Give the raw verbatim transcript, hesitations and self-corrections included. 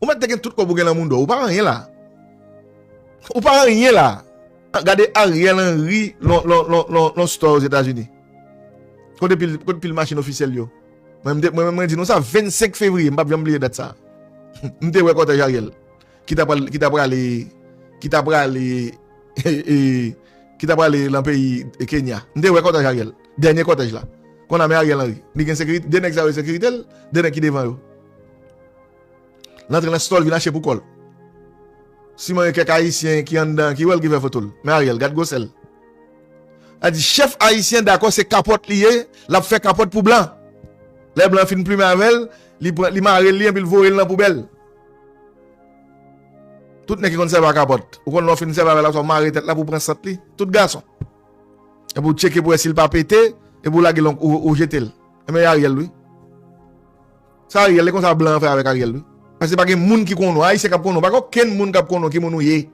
Ou mèt te gen tout kòb ou gen nan mouda w. Ou pa anyen la. Ou pa anyen la. Gade Ariel Henry lon, lon, lon, lon, lon store Ozetazini. Kote pil, kote pil machin ofisyèl yo. Mwen, mwen, mwen di nou sa vennsenk fevriye, m p ap janm bliye dat sa. M te wè kòtèj Ariel. Ki ta pral, ki ta prale, ki ta prale, e, e, ki ta prale nan peyi Kenya. M te wè kòtèj Ariel. Dènye kòtèj la. Konn a men Ariel Henry. Li gen sekirite, de nèg sa yo sekirite l, de nèg ki devan yo. L antre nan store, l vin achte pou kò l. Siman e kèk ayisyen ki anndan, ki wè l, ki fè foto l. Men Ariel, gad gwosè l. Sa di chèf ayisyen dakò se kapòt li ye, l ap fè kapòt pou blan. Lè blan fin plimen avè l, li pran, li mare l li, epi l voye l nan poubèl. Tout nèg ki konn sèvi a kapòt. Ou konn lè w fin sèvi avè l, w mare tèt la pou w pran sant li. Tout gason. Epi w tcheke pou wè si l pa pete, epi w lage l, ou, ou jete l. Enben, Ariel, wi. Sa Ariel, e konsa blan an fè avèk Ariel, wi. Paske pa gen moun ki konnen w, ayisyen k ap konnen w, pa gen okenn moun k ap konnen w ki moun ou ye.